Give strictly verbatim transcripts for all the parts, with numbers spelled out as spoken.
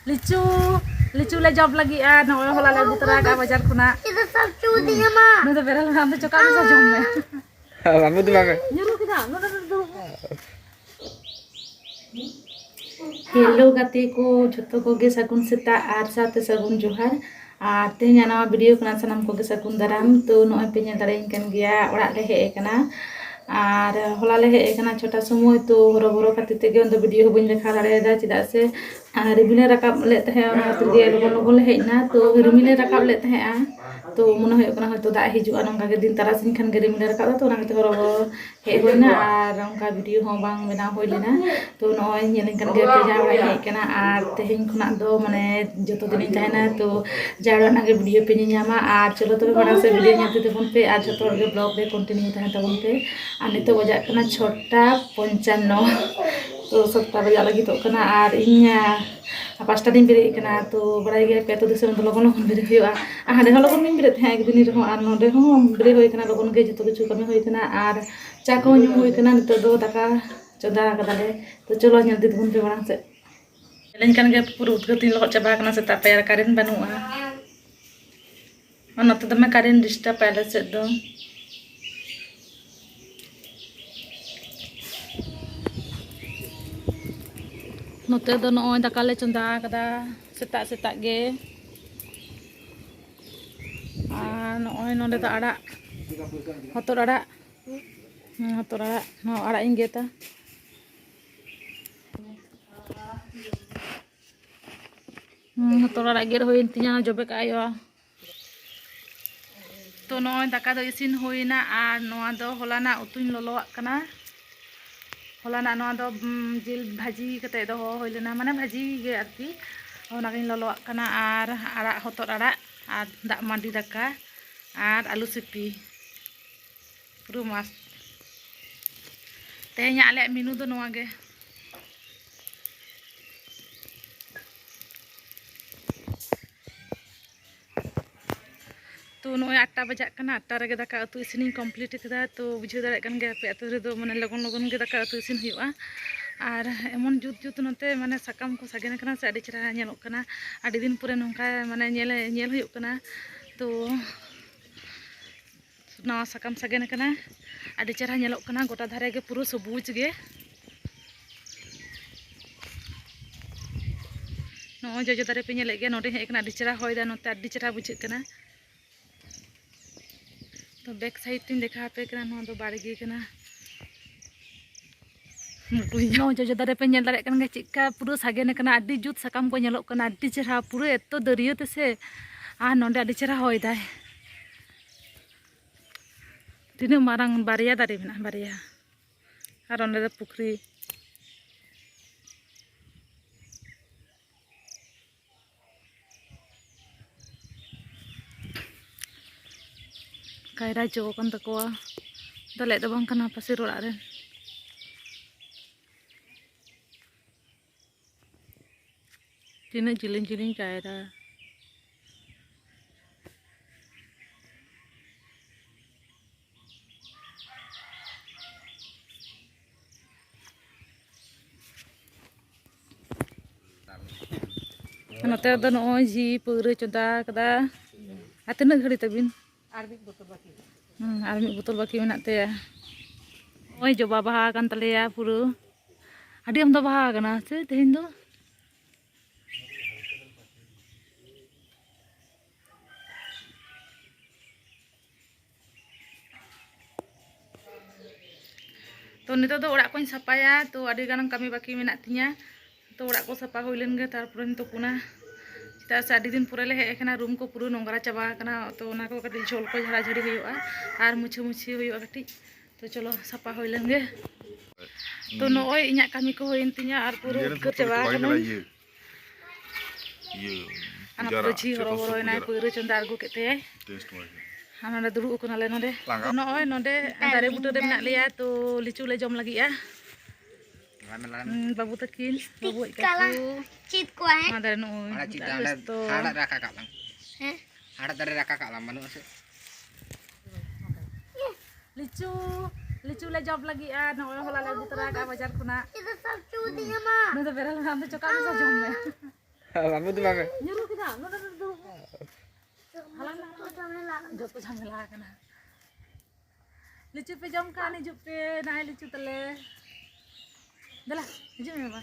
ᱞᱤᱪᱩ, ᱞᱤᱪᱩ ᱞᱮ ᱡᱚᱢ ᱞᱟᱹᱜᱤᱫᱼᱟ᱾ ᱱᱚᱜᱼᱚᱭ ᱦᱚᱞᱟ ᱞᱮ ᱟᱹᱜᱩ ᱛᱚᱨᱟ ᱠᱟᱜᱼᱟ ᱵᱟᱡᱟᱨ ᱠᱷᱚᱱᱟᱜ᱾ ᱱᱩᱭ ᱫᱚ ᱵᱮᱨᱮᱞ ᱢᱮᱱᱟᱜᱼᱟ, ᱟᱢ ᱫᱚ ᱪᱚᱠᱟᱜ ᱢᱮᱥᱟ ᱡᱚᱢ ᱢᱮ᱾ ᱵᱟᱹᱵᱩ ᱫᱚ ᱵᱟᱝ᱾ ᱧᱩᱨᱩ ᱠᱮᱫᱟ, ᱱᱚᱰᱮ ᱫᱚ ᱫᱩᱲᱩᱵ ᱢᱮ᱾ ᱦᱮᱞᱳ ᱜᱟᱛᱮ ᱠᱚ, ᱡᱷᱚᱛᱚ ᱠᱚᱜᱮ ᱥᱟᱹᱜᱩᱱ ᱥᱮᱛᱟᱜ ᱟᱨ ᱥᱟᱶᱛᱮ ᱥᱟᱹᱜᱩᱱ ᱡᱚᱦᱟᱨ᱾ ᱟᱨ ᱛᱮᱦᱮᱧᱟᱜ ᱱᱟᱣᱟ ᱵᱷᱤᱰᱤᱭᱳ ᱠᱷᱚᱱᱟᱜ ᱥᱟᱱᱟᱢ ᱠᱚᱜᱮ ᱥᱟᱹᱜᱩᱱ ᱫᱟᱨᱟᱢ᱾ ᱛᱚ, ᱱᱚᱜᱼᱚᱭ ᱯᱮ ᱧᱮᱞ ᱫᱟᱲᱮᱭᱟᱹᱧ ᱠᱟᱱ ᱜᱮᱭᱟ, ᱚᱲᱟᱜ ᱞᱮ ᱦᱮᱡ ᱟᱠᱟᱱᱟ᱾ ᱟᱨ ᱦᱚᱞᱟ ᱞᱮ ᱦᱮᱡ ᱟᱠᱟᱱᱟ ᱪᱷᱚᱴᱟ ᱥᱚᱢᱚᱭ, ᱛᱚ ᱦᱚᱨᱚᱵᱚᱨᱚ ᱠᱷᱟᱹᱛᱤᱨ ᱛᱮᱜᱮ ᱩᱱᱫᱚ ᱵᱷᱤᱰᱤᱭᱳ ᱦᱚᱸ ᱵᱟᱹᱧ ᱫᱮᱠᱷᱟᱣ ᱫᱟᱲᱮᱭᱟᱫᱟ, ᱪᱮᱫᱟᱜ ᱥᱮ ᱟᱨ ᱨᱤᱢᱤᱞᱮ ᱨᱟᱠᱟᱵ ᱞᱮᱫ ᱛᱟᱦᱮᱸᱜᱼᱟ, ᱚᱱᱟ ᱠᱷᱟᱹᱛᱤᱨ ᱜᱮ ᱞᱚᱜᱚᱱ ᱞᱚᱜᱚᱱ ᱞᱮ ᱦᱮᱡ ᱮᱱᱟ᱾ ᱛᱚ ᱨᱤᱢᱤᱞᱮ ᱨᱟᱠᱟᱵ ᱞᱮᱫ ᱛᱟᱦᱮᱸᱜᱼᱟ, ᱛᱚ ᱢᱚᱱᱮ ᱦᱩᱭᱩᱜ ᱠᱟᱱᱟ ᱦᱚᱭᱛᱳ ᱫᱟᱜ ᱦᱤᱡᱩᱜᱼᱟ, ᱱᱚᱝᱠᱟ ᱜᱮ ᱫᱤᱱ ᱛᱟᱨᱟᱥᱤᱧ ᱠᱷᱟᱱ ᱜᱮ ᱨᱤᱢᱤᱞᱮ ᱨᱟᱠᱟᱵ ᱮᱫᱟ, ᱛᱚ ᱚᱱᱟ ᱠᱷᱟᱹᱛᱤᱨ ᱦᱚᱨᱚᱵᱚᱨᱚ ᱦᱮᱡ ᱦᱩᱭᱱᱟ᱾ ᱟᱨ ᱚᱱᱠᱟ ᱵᱷᱤᱰᱤᱭᱳ ᱦᱚᱸ ᱵᱟᱝ ᱵᱮᱱᱟᱣ ᱦᱩᱭ ᱞᱮᱱᱟ᱾ ᱛᱚ ᱱᱚᱜᱼᱚᱭ ᱧᱮᱞᱮᱧ ᱠᱟᱱ ᱜᱮᱭᱟ ᱯᱮ, ᱡᱟᱦᱟᱸ ᱚᱲᱟᱜ ᱤᱧ ᱦᱮᱡ ᱟᱠᱟᱱᱟ᱾ ᱟᱨ ᱛᱮᱦᱮᱧ ᱠᱷᱚᱱᱟᱜ ᱫᱚ ᱢᱟᱱᱮ ᱡᱚᱛᱚ ᱫᱤᱱᱤᱧ ᱛᱟᱦᱮᱱᱟ, ᱛᱚ ᱡᱟᱦᱟᱸ ᱚᱲᱟᱜ ᱨᱮᱱᱟᱜ ᱜᱮ ᱵᱷᱤᱰᱤᱭᱳ ᱯᱮ ᱧᱮᱧᱟᱢᱟ᱾ ᱟᱨ ᱪᱚᱞᱚ ᱛᱚᱵᱮ ᱢᱟᱲᱟᱝ ᱥᱮᱫ ᱵᱷᱤᱰᱤᱭᱳ ᱧᱮᱞ ᱤᱫᱤ ᱛᱟᱵᱚᱱ ᱯᱮ ᱟᱨ ᱡᱷᱚᱛᱚ ᱦᱚᱲ ᱜᱮ ᱵᱞᱚᱜᱽ ᱨᱮ ᱠᱚᱱᱴᱤᱱᱤᱭᱩ ᱛᱟᱦᱮᱱ ᱛᱟᱵᱚᱱ ᱯᱮ᱾ ᱟᱨ ᱱᱤᱛᱚᱜ ᱵᱟᱡᱟᱜ ᱠᱟᱱᱟ ᱪᱷᱚᱴᱟ ᱯᱚᱧᱪᱟᱱᱱᱚ, ᱛᱚ ᱥᱟᱛᱴᱟ ᱵᱟᱡᱟᱜ ᱞᱟᱹᱜᱤᱫᱚᱜ ᱠᱟᱱᱟ᱾ ᱟᱨ ᱤᱧ ᱟᱨ ᱯᱟᱸᱪᱴᱟ ᱨᱤᱧ ᱵᱮᱨᱮᱫ ᱠᱟᱱᱟ᱾ ᱛᱚ ᱵᱟᱲᱟᱭ ᱜᱮᱭᱟ ᱯᱮ, ᱟᱹᱛᱩ ᱫᱤᱥᱚᱢ ᱨᱮᱫᱚ ᱞᱚᱜᱚᱱ ᱞᱚᱜᱚᱱ ᱵᱮᱨᱮᱫ ᱦᱩᱭᱩᱜᱼᱟ᱾ ᱟᱨ ᱦᱟᱸᱰᱮ ᱦᱚᱸ ᱞᱚᱜᱚᱱ ᱜᱤᱧ ᱵᱮᱨᱮᱫ ᱛᱟᱦᱮᱸᱫ ᱮᱠ ᱫᱤᱱ ᱨᱮᱦᱚᱸ, ᱟᱨ ᱱᱚᱸᱰᱮ ᱦᱚᱸ ᱵᱮᱨᱮᱫ ᱦᱩᱭ ᱠᱟᱱᱟ, ᱞᱚᱜᱚᱱ ᱜᱮ ᱡᱚᱛᱚ ᱠᱤᱪᱷᱩ ᱠᱟᱹᱢᱤ ᱦᱩᱭ ᱠᱟᱱᱟ᱾ ᱟᱨ ᱪᱟ ᱠᱚᱦᱚᱸ ᱧᱩ ᱦᱩᱭ ᱠᱟᱱᱟ᱾ ᱱᱤᱛᱚᱜ ᱫᱚ ᱫᱟᱠᱟ ᱪᱚᱸᱫᱟ ᱠᱟᱫᱟᱞᱮ᱾ ᱛᱚ ᱪᱚᱞᱚ ᱧᱮᱞ ᱤᱫᱤ ᱛᱟᱵᱚᱱ ᱯᱮ ᱢᱟᱲᱟᱝ ᱥᱮᱫ᱾ ᱧᱮᱞᱮᱧ ᱠᱟᱱ ᱜᱮᱭᱟ ᱯᱩᱨᱟᱹ ᱩᱫᱽᱜᱟᱹᱨ ᱛᱤᱧ ᱞᱚᱦᱚᱫ ᱪᱟᱵᱟ ᱟᱠᱟᱱᱟ ᱥᱮᱛᱟᱜ ᱯᱟᱭᱟᱨ, ᱠᱟᱨᱮᱱᱴ ᱵᱟᱹᱱᱩᱜᱼᱟ᱾ ᱟᱨ ᱱᱚᱛᱮ ᱫᱚᱢᱮ ᱠᱟᱨᱮᱱᱴ ᱰᱤᱥᱴᱟᱵ ᱟᱞᱮ ᱥᱮᱫ ᱫᱚ᱾ ᱱᱚᱛᱮ ᱫᱚ ᱱᱚᱜᱼᱚᱭ ᱫᱟᱠᱟ ᱞᱮ ᱪᱚᱸᱫᱟ ᱟᱠᱟᱫᱟ ᱥᱮᱛᱟᱜ ᱥᱮᱛᱟᱜ ᱜᱮ᱾ ᱟᱨ ᱱᱚᱜᱼᱚᱭ ᱱᱚᱸᱰᱮ ᱫᱚ ᱟᱲᱟᱜ, ᱦᱚᱛᱚᱫ ᱟᱲᱟᱜ, ᱦᱩᱸ, ᱦᱚᱛᱚᱫ ᱟᱲᱟᱜ, ᱱᱚᱣᱟ ᱟᱲᱟᱜ ᱤᱧ ᱜᱮᱫᱟ᱾ ᱦᱩᱸ, ᱦᱚᱛᱚᱫ ᱟᱲᱟᱜ ᱜᱮᱫ ᱦᱩᱭᱮᱱ ᱛᱤᱧᱟ, ᱡᱚᱵᱮ ᱠᱟᱜ ᱦᱩᱭᱩᱜᱼᱟ᱾ ᱛᱚ ᱱᱚᱜᱼᱚᱭ ᱫᱟᱠᱟ ᱫᱚ ᱤᱥᱤᱱ ᱦᱩᱭᱱᱟ ᱟᱨ ᱱᱚᱣᱟ ᱫᱚ ᱦᱚᱞᱟᱱᱟᱜ ᱩᱛᱩᱧ ᱞᱚᱞᱚᱣᱟᱜ ᱠᱟᱱᱟ᱾ ᱦᱚᱞᱟᱱᱟᱜ ᱱᱚᱣᱟ ᱫᱚ, ᱩᱢ, ᱡᱤᱞ ᱵᱷᱟᱹᱡᱤ ᱠᱟᱛᱮ ᱫᱚᱦᱚ ᱦᱩᱭ ᱞᱮᱱᱟ, ᱢᱟᱱᱮ ᱵᱷᱟᱹᱡᱤ ᱜᱮ ᱟᱨᱠᱤ, ᱚᱱᱟᱜᱤᱧ ᱞᱚᱞᱚᱣᱟᱜ ᱠᱟᱱᱟ᱾ ᱟᱨ ᱟᱲᱟᱜ, ᱦᱚᱛᱚᱫ ᱟᱲᱟᱜ ᱟᱨ ᱫᱟᱜ ᱢᱟᱹᱰᱤ ᱫᱟᱠᱟ ᱟᱨ ᱟᱹᱞᱩ ᱥᱤᱯᱤ᱾ ᱯᱩᱨᱟᱹ ᱢᱟᱥᱛ᱾ ᱛᱮᱦᱮᱧᱟᱜ ᱟᱞᱮᱭᱟᱜ ᱢᱮᱱᱩ ᱫᱚ ᱱᱚᱣᱟ ᱜᱮ᱾ ᱛᱚ ᱱᱚᱜᱼᱚᱭ ᱟᱴ ᱴᱟ ᱵᱟᱡᱟᱜ ᱠᱟᱱᱟ, ᱟᱴ ᱴᱟ ᱨᱮᱜᱮ ᱫᱟᱠᱟ ᱩᱛᱩ ᱤᱥᱤᱱᱤᱧ ᱠᱚᱢᱯᱞᱤᱴ ᱠᱮᱫᱟ᱾ ᱛᱚ ᱵᱩᱡᱷᱟᱹᱣ ᱫᱟᱲᱮᱭᱟᱜ ᱠᱟᱱ ᱜᱮᱭᱟ ᱯᱮ, ᱟᱹᱛᱩ ᱨᱮᱫᱚ ᱢᱟᱱᱮ ᱞᱚᱜᱚᱱ ᱞᱚᱜᱚᱱ ᱜᱮ ᱫᱟᱠᱟ ᱩᱛᱩ ᱤᱥᱤᱱ ᱦᱩᱭᱩᱜᱼᱟ᱾ ᱟᱨ ᱮᱢᱚᱱ ᱡᱩᱛ ᱡᱩᱛ ᱱᱚᱛᱮ ᱢᱟᱱᱮ ᱥᱟᱠᱟᱢ ᱠᱚ ᱥᱟᱜᱮᱱ ᱟᱠᱟᱱᱟ ᱥᱮ, ᱟᱹᱰᱤ ᱪᱮᱦᱨᱟ ᱧᱮᱞᱚᱜ ᱠᱟᱱᱟ᱾ ᱟᱹᱰᱤ ᱫᱤᱱ ᱯᱚᱨᱮ ᱱᱚᱝᱠᱟ ᱢᱟᱱᱮ ᱧᱮᱞ, ᱧᱮᱞ ᱦᱩᱭᱩᱜ ᱠᱟᱱᱟ᱾ ᱛᱚ ᱱᱟᱣᱟ ᱥᱟᱠᱟᱢ ᱥᱟᱜᱮᱱ ᱟᱠᱟᱱᱟ, ᱟᱹᱰᱤ ᱪᱮᱦᱨᱟ ᱧᱮᱞᱚᱜ ᱠᱟᱱᱟ, ᱜᱚᱴᱟ ᱫᱷᱟᱨᱮ ᱜᱮ ᱯᱩᱨᱟᱹ ᱥᱚᱵᱩᱡ ᱜᱮ᱾ ᱱᱚᱜᱼᱚᱭ ᱡᱚᱡᱚ ᱫᱟᱨᱮ ᱯᱮ ᱧᱮᱞᱮᱫ ᱜᱮᱭᱟ, ᱱᱚᱸᱰᱮ ᱦᱮᱡ ᱟᱠᱟᱱᱟ, ᱟᱹᱰᱤ ᱪᱮᱦᱨᱟ ᱦᱚᱭ ᱫᱟ ᱱᱚᱛᱮ, ᱟᱹᱰᱤ ᱪᱮᱦᱨᱟ ᱵᱩᱡᱷᱟᱹᱜ ᱠᱟᱱᱟ᱾ ᱛᱚ back side ᱛᱤᱧ ᱫᱮᱠᱷᱟᱣ ᱟᱯᱮ ᱠᱟᱱᱟ, ᱱᱚᱣᱟ ᱫᱚ ᱵᱟᱲᱜᱮ ᱠᱟᱱᱟ᱾ ᱱᱚᱜᱼᱚᱭ ᱡᱚᱡᱚ ᱫᱟᱨᱮ ᱯᱮ ᱧᱮᱞ ᱫᱟᱲᱮᱭᱟᱜ ᱠᱟᱱ ᱜᱮᱭᱟ, ᱪᱮᱫᱠᱟ ᱯᱩᱨᱟᱹ ᱥᱟᱜᱮᱱ ᱟᱠᱟᱱᱟ, ᱟᱹᱰᱤ ᱡᱩᱛ ᱥᱟᱠᱟᱢ ᱠᱚ ᱧᱮᱞᱚᱜ ᱠᱟᱱᱟ, ᱟᱹᱰᱤ ᱪᱮᱦᱨᱟ ᱯᱩᱨᱟᱹ ᱮᱛᱚ ᱫᱟᱹᱨᱭᱟᱹ ᱛᱮᱥᱮ᱾ ᱟᱨ ᱱᱚᱸᱰᱮ ᱟᱹᱰᱤ ᱪᱮᱦᱨᱟ ᱦᱚᱭ ᱫᱟᱭ᱾ ᱛᱤᱱᱟᱹᱜ ᱢᱟᱨᱟᱝ ᱵᱟᱨᱭᱟ ᱫᱟᱨᱮ ᱢᱮᱱᱟᱜᱼᱟ, ᱵᱟᱨᱭᱟ᱾ ᱟᱨ ᱚᱸᱰᱮ ᱫᱚ ᱯᱩᱠᱷᱨᱤ᱾ ᱠᱟᱭᱨᱟ ᱡᱚ ᱠᱟᱱ ᱛᱟᱠᱚᱣᱟ᱾ ᱫᱟᱞᱮ ᱫᱚ ᱵᱟᱝ ᱠᱟᱱᱟ, ᱯᱟᱥᱮᱨ ᱚᱲᱟᱜ ᱨᱮᱱ᱾ ᱛᱤᱱᱟᱹᱜ ᱡᱤᱞᱤᱧ ᱡᱤᱞᱤᱧ ᱠᱟᱭᱨᱟ᱾ ᱱᱚᱛᱮ ᱨᱮᱫᱚ ᱱᱚᱜᱼᱚᱭ ᱡᱷᱤ ᱯᱟᱹᱣᱨᱟᱹ ᱪᱚᱸᱫᱟ ᱠᱟᱫᱟ᱾ ᱟᱨ ᱛᱤᱱᱟᱹᱜ ᱜᱷᱟᱹᱲᱤ ᱛᱟᱹᱵᱤᱱ? ᱟᱨ ᱢᱤᱫ ᱵᱳᱛᱚᱞ ᱵᱟᱹᱠᱤ ᱢᱮᱱᱟᱜᱼᱟ᱾ ᱦᱩᱸ, ᱟᱨ ᱢᱤᱫ ᱵᱳᱛᱚᱞ ᱵᱟᱹᱠᱤ ᱢᱮᱱᱟᱜ ᱛᱟᱭᱟ᱾ ᱱᱚᱜᱼᱚᱭ ᱡᱚᱵᱟ ᱵᱟᱦᱟ ᱠᱟᱱ ᱛᱟᱞᱮᱭᱟ ᱯᱩᱨᱟᱹ᱾ ᱟᱹᱰᱤ ᱟᱢᱫᱟ ᱵᱟᱦᱟ ᱠᱟᱱᱟ ᱥᱮ ᱛᱮᱦᱮᱧ ᱫᱚ᱾ ᱛᱚ ᱱᱤᱛᱚᱜ ᱫᱚ ᱚᱲᱟᱜ ᱠᱚᱧ ᱥᱟᱯᱷᱟᱭᱟ, ᱛᱚ ᱟᱹᱰᱤ ᱜᱟᱱ ᱠᱟᱹᱢᱤ ᱵᱟᱹᱠᱤ ᱢᱮᱱᱟᱜ ᱛᱤᱧᱟᱹ᱾ ᱛᱚ ᱚᱲᱟᱜ ᱠᱚ ᱥᱟᱯᱷᱟ ᱦᱩᱭ ᱞᱮᱱ ᱜᱮ, ᱛᱟᱨᱯᱚᱨᱮᱧ ᱛᱩᱯᱩᱱᱟ᱾ ᱪᱮᱫᱟᱜ ᱥᱮ ᱟᱹᱰᱤ ᱫᱤᱱ ᱯᱚᱨᱮ ᱞᱮ ᱦᱮᱡ ᱟᱠᱟᱱᱟ, ᱨᱩᱢ ᱠᱚ ᱯᱩᱨᱟᱹ ᱱᱚᱝᱨᱟ ᱪᱟᱵᱟ ᱟᱠᱟᱱᱟ᱾ ᱛᱚ ᱚᱱᱟ ᱠᱚ ᱠᱟᱹᱴᱤᱡ ᱡᱷᱚᱞ ᱠᱚ ᱡᱷᱟᱲᱟᱡᱷᱟᱹᱲᱤ ᱦᱩᱭᱩᱜᱼᱟ ᱟᱨ ᱢᱩᱪᱷᱟᱹ ᱢᱩᱪᱷᱤ ᱦᱩᱭᱩᱜᱼᱟ ᱠᱟᱹᱴᱤᱡ᱾ ᱛᱚ ᱪᱚᱞᱚ ᱥᱟᱯᱷᱟ ᱦᱩᱭ ᱞᱮᱱ ᱜᱮ᱾ ᱛᱚ ᱱᱚᱜᱼᱚᱭ ᱤᱧᱟᱹᱜ ᱠᱟᱹᱢᱤ ᱠᱚ ᱦᱩᱭᱮᱱ ᱛᱤᱧᱟ ᱟᱨ ᱯᱩᱨᱟᱹ ᱤᱭᱟᱹ ᱨᱮ ᱩᱫᱽᱜᱟᱹᱨ ᱥᱚᱠᱛᱚ ᱪᱟᱵᱟ ᱠᱚ ᱵᱟᱭ ᱧᱮᱞᱟ, ᱟᱠᱟᱱᱟᱹᱧ᱾ ᱤᱭᱟᱹ᱾ ᱤᱭᱟᱹ, ᱟᱨ ᱱᱚᱛᱮ ᱯᱩᱡᱟᱨᱟᱜ, ᱫᱚ ᱡᱷᱤ ᱪᱮᱫ ᱦᱚᱨᱚ ᱠᱚ ᱵᱚᱨᱚᱭᱮᱱᱟᱭ, ᱯᱩᱡᱟᱨᱟᱜ? ᱯᱟᱹᱣᱨᱟᱹ ᱪᱚᱸᱫᱟ ᱟᱬᱜᱚ ᱠᱮᱫ ᱛᱮᱭᱟᱭ᱾ ᱴᱮᱥᱴ ᱢᱟᱭ᱾ ᱟᱨ ᱱᱚᱰᱮ ᱫᱩᱲᱩᱵ ᱟᱠᱟᱱᱟᱞᱮ ᱱᱚᱰᱮ᱾ ᱞᱟᱸᱜᱟ᱾ ᱛᱚ ᱱᱚᱜᱼᱚᱭ ᱱᱚᱰᱮ ᱫᱟᱨᱮ ᱵᱩᱴᱟᱹ ᱨᱮ ᱢᱮᱱᱟᱜ ᱞᱮᱭᱟ, ᱛᱚ ᱞᱤᱪᱩ ᱞᱮ ᱡᱚᱢ ᱞᱟᱹᱜᱤᱫᱼᱟ᱾ ᱞᱟᱜᱟᱱ ᱢᱮ, ᱞᱟᱜᱟᱱ ᱢᱮ᱾ ᱦᱩᱸ, ᱵᱟᱹᱵᱩ ᱛᱟᱹᱠᱤᱱ, ᱵᱟᱹᱵᱩ ᱟᱡ ᱛᱟᱠᱚ᱾ ᱪᱮᱫ ᱠᱚᱣᱟ, ᱦᱮᱸ? ᱱᱚᱣᱟ ᱫᱟᱨᱮ ᱱᱚᱜᱼᱚᱭ ᱦᱟᱲᱟᱜ ᱪᱮᱫ ᱫᱟᱜ ᱫᱟᱨᱮ? ᱵᱮᱥᱛᱚ᱾ ᱦᱟᱲᱟᱜ ᱫᱟᱨᱮ ᱨᱟᱠᱟ ᱠᱟᱜ ᱞᱟᱝ᱾ ᱦᱮᱸ? ᱦᱟᱲᱟᱜ ᱫᱟᱨᱮ ᱨᱟᱠᱟ ᱠᱟᱜ ᱞᱟᱝ, ᱵᱟᱹᱱᱩᱜᱼᱟ ᱥᱮ? ᱞᱤᱪᱩ᱾ ᱞᱤᱪᱩ ᱞᱮ ᱡᱚᱢ ᱞᱟᱹᱜᱤᱫᱼᱟ᱾ ᱱᱚᱜᱼᱚᱭ ᱦᱚᱞᱟ ᱞᱮ ᱟᱹᱜᱩ ᱛᱚᱨᱟ ᱟᱠᱟᱫᱼᱟ ᱵᱟᱡᱟᱨ ᱠᱷᱚᱱᱟᱜ᱾ ᱱᱩᱭ ᱫᱚ ᱵᱮᱨᱮᱞ ᱢᱮᱱᱟᱜᱼᱟ, ᱟᱢ ᱫᱚ ᱪᱚᱠᱟᱜ ᱢᱮᱥᱟ ᱡᱚᱢ ᱢᱮ᱾ ᱵᱟᱹᱵᱩ ᱫᱚ ᱵᱟᱝ ᱧᱩᱨᱩ ᱠᱮᱫᱟ, ᱱᱚᱰᱮ ᱫᱚ ᱫᱩᱲᱩᱵ ᱢᱮ᱾ ᱦᱟᱞᱟᱝ ᱢᱮ, ᱦᱟᱞᱟᱝ ᱢᱮ᱾ ᱡᱚᱛᱚ ᱡᱷᱟᱢᱮᱞᱟ ᱟᱠᱟᱱᱟ᱾ ᱞᱤᱪᱩ ᱯᱮ ᱡᱚᱢ ᱠᱷᱟᱱ ᱦᱤᱡᱩᱜ ᱯᱮ, ᱱᱟᱭ ᱞᱤᱪᱩ ᱛᱟᱞᱮ᱾ ᱫᱮᱞᱟ, ᱦᱤᱡᱩᱜ ᱢᱮ ᱵᱟᱵᱟ᱾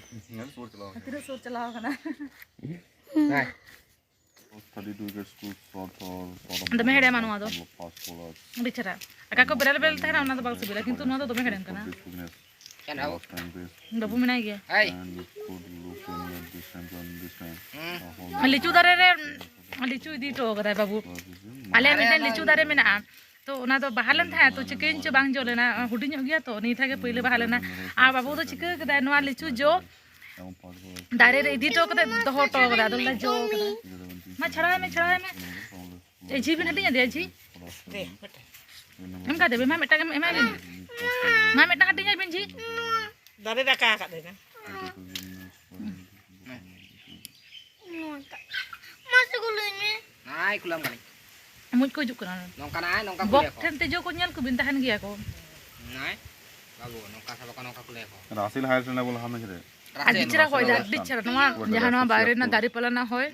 ᱛᱤᱱᱟᱹᱜ ᱥᱩᱨ ᱪᱟᱞᱟᱣ ᱟᱠᱟᱱᱟ᱾ ᱫᱚᱢᱮ ᱦᱮᱲᱮᱢᱟ ᱱᱚᱣᱟ ᱫᱚ᱾ ᱟᱹᱰᱤ ᱪᱮᱦᱨᱟ᱾ ᱟᱠᱟ ᱠᱚ ᱵᱮᱨᱮᱞ ᱵᱮᱨᱮᱞ ᱛᱟᱦᱮᱱᱟ, ᱚᱱᱟ ᱫᱚ ᱵᱟᱝ ᱥᱤᱵᱤᱞᱟ, ᱠᱤᱱᱛᱩ ᱱᱚᱣᱟ ᱫᱚ ᱫᱚᱢᱮ ᱦᱮᱲᱮᱢ ᱠᱟᱱᱟ᱾ ᱵᱟᱹᱵᱩ ᱢᱮᱱᱟᱭ ᱜᱮᱭᱟ᱾ ᱞᱤᱪᱩ ᱫᱟᱨᱮ ᱨᱮ ᱞᱤᱪᱩ ᱤᱫᱤ ᱦᱚᱴᱚ ᱠᱟᱫᱟᱭ ᱵᱟᱹᱵᱩ᱾ ᱟᱞᱮᱭᱟᱜ ᱢᱤᱫᱴᱮᱱ ᱞᱤᱪᱩ ᱫᱟᱨᱮ ᱢᱮᱱᱟᱜᱼᱟ, ᱛᱚ ᱚᱱᱟ ᱫᱚ ᱵᱟᱦᱟ ᱞᱮᱱ ᱛᱟᱦᱮᱸᱫ, ᱛᱚ ᱪᱤᱠᱟᱹᱭᱮᱱ ᱪᱚ ᱵᱟᱝ ᱡᱚ ᱞᱮᱱᱟ, ᱦᱩᱰᱤᱧᱚᱜ ᱜᱮᱭᱟ ᱛᱚ, ᱱᱤᱭᱟᱹ ᱫᱷᱟᱣ ᱜᱮ ᱯᱳᱭᱞᱳ ᱵᱟᱦᱟ ᱞᱮᱱᱟ᱾ ᱟᱨ ᱵᱟᱹᱵᱩ ᱫᱚ ᱪᱤᱠᱟᱹ ᱠᱟᱫᱟᱭ, ᱱᱚᱣᱟ ᱞᱤᱪᱩ ᱡᱚ ᱫᱟᱨᱮ ᱨᱮ ᱤᱫᱤ ᱦᱚᱴᱚ ᱠᱟᱛᱮ ᱫᱚᱦᱚ ᱦᱚᱴᱚ ᱠᱟᱫᱟ, ᱟᱫᱚ ᱞᱮ ᱡᱚ ᱠᱟᱫᱟ᱾ ᱢᱟ ᱪᱷᱟᱲᱟᱣ ᱢᱮ, ᱪᱷᱟᱲᱟᱣ ᱢᱮ᱾ ᱮ, ᱡᱷᱤ ᱵᱤᱱ ᱦᱟᱹᱴᱤᱧ ᱟᱫᱮᱭᱟ, ᱡᱷᱤ? ᱮᱢ ᱠᱟᱫᱮ ᱵᱤᱱ, ᱢᱟ ᱢᱤᱫᱴᱟᱝ ᱮᱢᱟᱭ ᱵᱤᱱ᱾ ᱢᱟ ᱢᱤᱫᱴᱟᱝ ᱦᱟᱹᱴᱤᱧ ᱟᱭ ᱵᱤᱱ, ᱡᱷᱤ᱾ ᱫᱟᱨᱮ ᱨᱮ ᱟᱠᱟ ᱟᱠᱟᱫ ᱫᱚᱭ ᱱᱟ᱾ ᱢᱟᱥᱮ ᱠᱩᱞᱟᱹᱧ ᱢᱮ᱾ ᱱᱟᱭ, ᱠᱩᱞᱟᱢ ᱠᱟᱹᱱᱟᱹᱧ᱾ ᱢᱩᱡ ᱠᱚ ᱦᱤᱡᱩᱜ ᱠᱟᱱᱟ᱾ ᱱᱚᱝᱠᱟ ᱱᱟᱭ, ᱱᱚᱝᱠᱟ ᱵᱚᱠ ᱠᱩᱞᱟᱹᱭ ᱠᱚ᱾ ᱴᱷᱮᱱ ᱛᱤᱡᱩ ᱠᱚ ᱧᱮᱞ ᱠᱚᱵᱤᱱ, ᱛᱟᱦᱮᱱ ᱜᱮᱭᱟ ᱠᱚ᱾ ᱱᱟᱭ, ᱵᱟᱹᱵᱩ, ᱱᱚᱝᱠᱟ ᱥᱟᱵ ᱠᱚ, ᱱᱚᱝᱠᱟ ᱠᱩᱞᱟᱹᱭ ᱠᱚ᱾ ᱨᱟᱥᱮᱞ ᱦᱟᱭ ᱥᱮᱱᱟ ᱵᱚᱞᱮ ᱦᱟᱢᱮ ᱪᱷᱮᱫᱮ᱾ ᱟᱹᱰᱤ ᱨᱟᱥᱮᱞ, ᱪᱮᱦᱨᱟ ᱦᱚᱭ ᱫᱟ, ᱨᱟᱥᱮᱞ᱾ ᱟᱹᱰᱤ ᱪᱮᱦᱨᱟ᱾ ᱱᱚᱣᱟ ᱡᱟᱦᱟᱸ ᱱᱚᱣᱟ ᱵᱟᱭᱨᱮ ᱨᱮᱱᱟᱜ ᱫᱟᱨᱮ ᱯᱟᱞᱟ ᱨᱮᱱᱟᱜ ᱦᱚᱭ,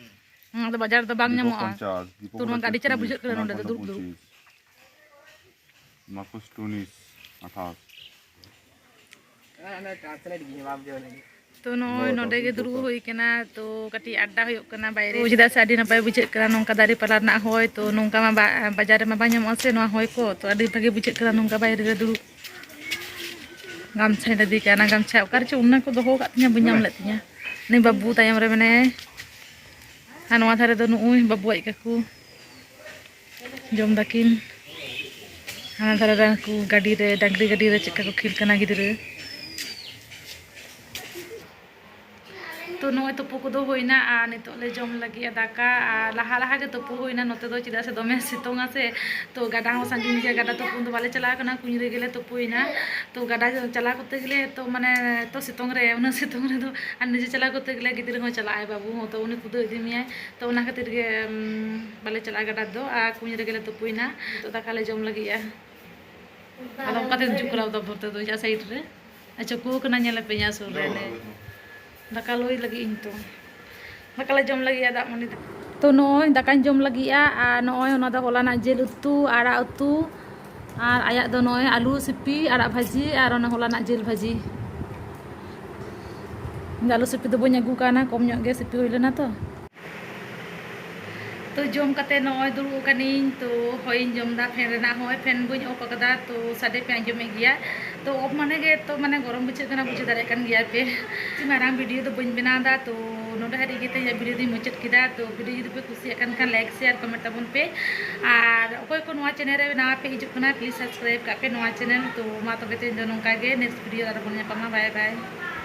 ᱦᱩᱸ᱾ ᱚᱱᱟ ᱫᱚ ᱵᱟᱡᱟᱨ ᱨᱮᱫᱚ ᱵᱟᱝ ᱧᱟᱢᱚᱜᱼᱟ᱾ ᱛᱚ ᱱᱚᱣᱟ ᱫᱚ ᱟᱹᱰᱤ ᱪᱮᱦᱨᱟ ᱵᱩᱡᱷᱟᱹᱜ ᱠᱟᱱᱟ ᱱᱚᱰᱮ ᱫᱚ ᱫᱩᱲᱩᱵ ᱫᱩᱲᱩᱵ᱾ ᱢᱟᱨᱠᱳᱥ ᱴᱩᱱᱤᱥ ᱟᱴᱷᱟᱥ᱾ ᱛᱚ ᱱᱚᱜᱼᱚᱭ ᱱᱚᱰᱮ ᱜᱮ ᱫᱩᱲᱩᱵ ᱦᱩᱭ ᱠᱟᱱᱟ, ᱛᱚ ᱠᱟᱹᱴᱤᱡ ᱟᱰᱰᱟ ᱦᱩᱭᱩᱜ ᱠᱟᱱᱟ ᱵᱟᱭᱨᱮ, ᱪᱮᱫᱟᱜ ᱥᱮ ᱟᱹᱰᱤ ᱱᱟᱯᱟᱭ ᱵᱩᱡᱷᱟᱹᱜ ᱠᱟᱱᱟ ᱱᱚᱝᱠᱟ ᱫᱟᱨᱮ ᱯᱟᱞᱟ ᱨᱮᱱᱟᱜ ᱦᱚᱭ, ᱛᱚ ᱱᱚᱝᱠᱟ ᱢᱟ ᱵᱟ-, ᱵᱟᱡᱟᱨ ᱨᱮᱢᱟ ᱵᱟᱝ ᱧᱟᱢᱚᱜᱼᱟ ᱥᱮ ᱱᱚᱣᱟ ᱦᱚᱭ ᱠᱚ, ᱛᱚ ᱟᱹᱰᱤ ᱵᱷᱟᱜᱮ ᱵᱩᱡᱷᱟᱹᱜ ᱠᱟᱱᱟ ᱱᱚᱝᱠᱟ ᱵᱟᱭᱨᱮ ᱨᱮ ᱫᱩᱲᱩᱵ᱾ ᱜᱟᱢᱪᱷᱟᱧ ᱞᱟᱫᱮ ᱠᱟᱜᱼᱟ, ᱚᱱᱟ ᱜᱟᱢᱪᱷᱟ ᱚᱠᱟ ᱨᱮᱪᱚ ᱚᱱᱟ ᱠᱚ ᱫᱚᱦᱚ ᱟᱠᱟᱫ ᱛᱤᱧᱟ, ᱵᱟᱹᱧ ᱧᱟᱢ ᱞᱮᱫ ᱛᱤᱧᱟ᱾ ᱩᱱᱤ ᱵᱟᱹᱵᱩ ᱛᱟᱭᱚᱢ ᱨᱮ ᱢᱮᱱᱟᱭᱟ, ᱟᱨ ᱱᱚᱣᱟ ᱫᱷᱟᱨᱮ ᱫᱚ ᱱᱩᱜᱼᱩᱭ ᱵᱟᱹᱵᱩ ᱟᱡ ᱠᱟᱠᱩ ᱡᱚᱢ ᱫᱟᱹᱠᱤᱱ᱾ ᱦᱟᱱᱟ ᱫᱷᱟᱨᱮ ᱨᱮ ᱩᱱᱠᱩ ᱜᱟᱹᱰᱤ ᱨᱮ, ᱰᱟᱝᱨᱤ ᱜᱟᱹᱰᱤ ᱨᱮ ᱪᱮᱫᱠᱟ ᱠᱚ ᱠᱷᱮᱞ ᱠᱟᱱᱟ ᱜᱤᱫᱽᱨᱟᱹ᱾ ᱛᱚ ᱱᱚᱜᱼᱚᱭ ᱛᱩᱯᱩ ᱠᱚᱫᱚ ᱦᱩᱭᱱᱟ ᱟᱨ ᱱᱤᱛᱚᱜ ᱞᱮ ᱡᱚᱢ ᱞᱟᱹᱜᱤᱫᱼᱟ ᱫᱟᱠᱟ᱾ ᱟᱨ ᱞᱟᱦᱟ ᱞᱟᱦᱟ ᱜᱮ ᱛᱩᱯᱩ ᱦᱩᱭᱱᱟ ᱱᱚᱛᱮ ᱫᱚ, ᱪᱮᱫᱟᱜ ᱥᱮ ᱫᱚᱢᱮ ᱥᱤᱛᱩᱝ ᱟ ᱥᱮ᱾ ᱛᱚ ᱜᱟᱰᱟ ᱦᱚᱸ ᱥᱟᱺᱜᱤᱧ ᱜᱮᱭᱟ, ᱜᱟᱰᱟ ᱛᱩᱯᱩ ᱫᱚ ᱵᱟᱞᱮ ᱪᱟᱞᱟᱣ ᱠᱟᱱᱟ, ᱠᱩᱧ ᱨᱮᱜᱮ ᱞᱮ ᱛᱩᱯᱩᱭᱮᱱᱟ᱾ ᱛᱚ ᱜᱟᱰᱟ ᱪᱟᱞᱟᱣ ᱠᱚᱨᱛᱮ ᱜᱮᱞᱮ ᱛᱚ ᱢᱟᱱᱮ ᱛᱚ ᱥᱤᱛᱩᱝ ᱨᱮ, ᱩᱱᱟᱹᱜ ᱥᱤᱛᱩᱝ ᱨᱮᱫᱚ ᱟᱨ ᱱᱤᱡᱮ ᱪᱟᱞᱟᱣ ᱠᱚᱨᱛᱮ ᱜᱮᱞᱮ ᱜᱤᱫᱽᱨᱟᱹ ᱦᱚᱸ ᱪᱟᱞᱟᱜ ᱟᱭ ᱵᱟᱹᱵᱩ ᱦᱚᱸ, ᱛᱚ ᱩᱱᱤ ᱠᱩᱫᱟᱹᱣ ᱤᱫᱤ ᱢᱮᱭᱟᱭ᱾ ᱛᱚ ᱚᱱᱟ ᱠᱷᱟᱹᱛᱤᱨ ᱜᱮ, ᱩᱢ, ᱵᱟᱞᱮ ᱪᱟᱞᱟᱜᱼᱟ ᱜᱟᱰᱟ ᱫᱚ, ᱟᱨ ᱠᱩᱧ ᱨᱮᱜᱮ ᱞᱮ ᱛᱩᱯᱩᱭᱮᱱᱟ᱾ ᱱᱤᱛᱚᱜ ᱫᱟᱠᱟ ᱞᱮ ᱡᱚᱢ ᱞᱟᱹᱜᱤᱫᱼᱟ᱾ ᱟᱫᱚ ᱚᱱᱠᱟᱛᱮ ᱦᱤᱡᱩᱜ ᱠᱟᱱᱟ ᱩᱫᱟᱯᱩᱨ ᱛᱮᱫᱚ, ᱤᱧᱟᱹᱜ side ᱨᱮ᱾ ᱟᱪᱪᱷᱟ, ᱠᱚ ᱠᱟᱱᱟ, ᱧᱮᱞᱮ ᱯᱮ ᱤᱧᱟᱹᱜ ᱥᱩᱨ ᱨᱮ᱾ ᱫᱟᱠᱟ ᱞᱩᱭ ᱞᱟᱹᱜᱤᱫ ᱤᱧ ᱛᱚ᱾ ᱫᱟᱠᱟ ᱞᱮ ᱡᱚᱢ ᱞᱟᱹᱜᱤᱫ ᱫᱟᱜ ᱢᱟᱹᱰᱤ᱾ ᱛᱚ, ᱱᱚᱜᱼᱚᱭ ᱫᱟᱠᱟᱧ ᱡᱚᱢ ᱞᱟᱹᱜᱤᱫᱼᱟ, ᱟᱨ ᱱᱚᱜᱼᱚᱭ ᱚᱱᱟ ᱫᱚ ᱦᱚᱞᱟᱱᱟᱜ ᱡᱤᱞ ᱩᱛᱩ, ᱟᱲᱟᱜ ᱩᱛᱩ, ᱟᱨ ᱟᱭᱟᱜ ᱫᱚ ᱱᱚᱜᱼᱚᱭ ᱟᱹᱞᱩ ᱥᱤᱯᱤ, ᱟᱲᱟᱜ ᱵᱷᱟᱹᱡᱤ, ᱟᱨ ᱚᱱᱟ ᱦᱚᱞᱟᱱᱟᱜ ᱡᱤᱞ ᱵᱷᱟᱹᱡᱤ᱾ ᱤᱧ ᱫᱚ ᱟᱹᱞᱩ ᱥᱤᱯᱤ ᱫᱚ ᱵᱟᱹᱧ ᱟᱹᱜᱩ ᱠᱟᱣᱱᱟ, ᱠᱚᱢ ᱧᱚᱜ ᱜᱮ ᱥᱤᱯᱤ ᱦᱩᱭ ᱞᱮᱱᱟ ᱛᱚ᱾ ᱛᱚ, ᱡᱚᱢ ᱠᱟᱛᱮ ᱱᱚᱜᱼᱚᱭ ᱫᱩᱲᱩᱵ ᱟᱠᱟᱱᱟᱹᱧ᱾ ᱛᱚ, ᱦᱚᱭ ᱤᱧ ᱡᱚᱢ ᱮᱫᱟ, fan ᱨᱮᱱᱟᱜ ᱦᱚᱭ, fan ᱵᱟᱹᱧ off ᱟᱠᱟᱫᱟ᱾ ᱛᱚ, ᱥᱟᱰᱮ ᱯᱮ ᱟᱸᱡᱚᱢᱮᱫ ᱜᱮᱭᱟ᱾ ᱛᱚ, off ᱢᱟᱱᱮ ᱜᱮ ᱛᱚ, ᱢᱟᱱᱮ ᱜᱚᱨᱚᱢ ᱵᱩᱡᱷᱟᱹᱜ ᱠᱟᱱᱟ, ᱵᱩᱡᱷᱟᱹᱣ ᱫᱟᱲᱮᱭᱟᱜ ᱠᱟᱱ ᱜᱮᱭᱟ ᱯᱮ᱾ ᱢᱟᱨᱟᱝ video ᱫᱚ ᱵᱟᱹᱧ ᱵᱮᱱᱟᱣ ᱮᱫᱟ᱾ ᱛᱚ, ᱱᱚᱰᱮ ᱦᱟᱹᱨᱤᱡ ᱜᱮ ᱛᱮᱦᱮᱧᱟᱜ video ᱫᱚᱧ ᱢᱩᱪᱟᱹᱫ ᱠᱮᱫᱟ᱾ ᱛᱚ, video ᱡᱩᱫᱤ ᱯᱮ ᱠᱩᱥᱤᱭᱟᱜ ᱠᱟᱱ ᱠᱷᱟᱱ, like, share, comment ᱛᱟᱵᱚᱱ ᱯᱮ᱾ ᱟᱨ ᱚᱠᱚᱭ ᱠᱚ ᱱᱚᱣᱟ channel ᱨᱮ ᱱᱟᱣᱟ ᱯᱮ ᱦᱤᱡᱩᱜ ᱠᱟᱱᱟ, please subscribe ᱠᱟᱜ ᱯᱮ ᱱᱚᱣᱟ channel᱾ ᱛᱚ, ᱢᱟ ᱛᱚᱵᱮ ᱛᱮᱦᱮᱧ ᱫᱚ ᱱᱚᱝᱠᱟ ᱜᱮ, next video ᱨᱮ ᱟᱨᱚ ᱵᱚᱱ ᱧᱟᱯᱟᱢᱟ᱾ Bye bye᱾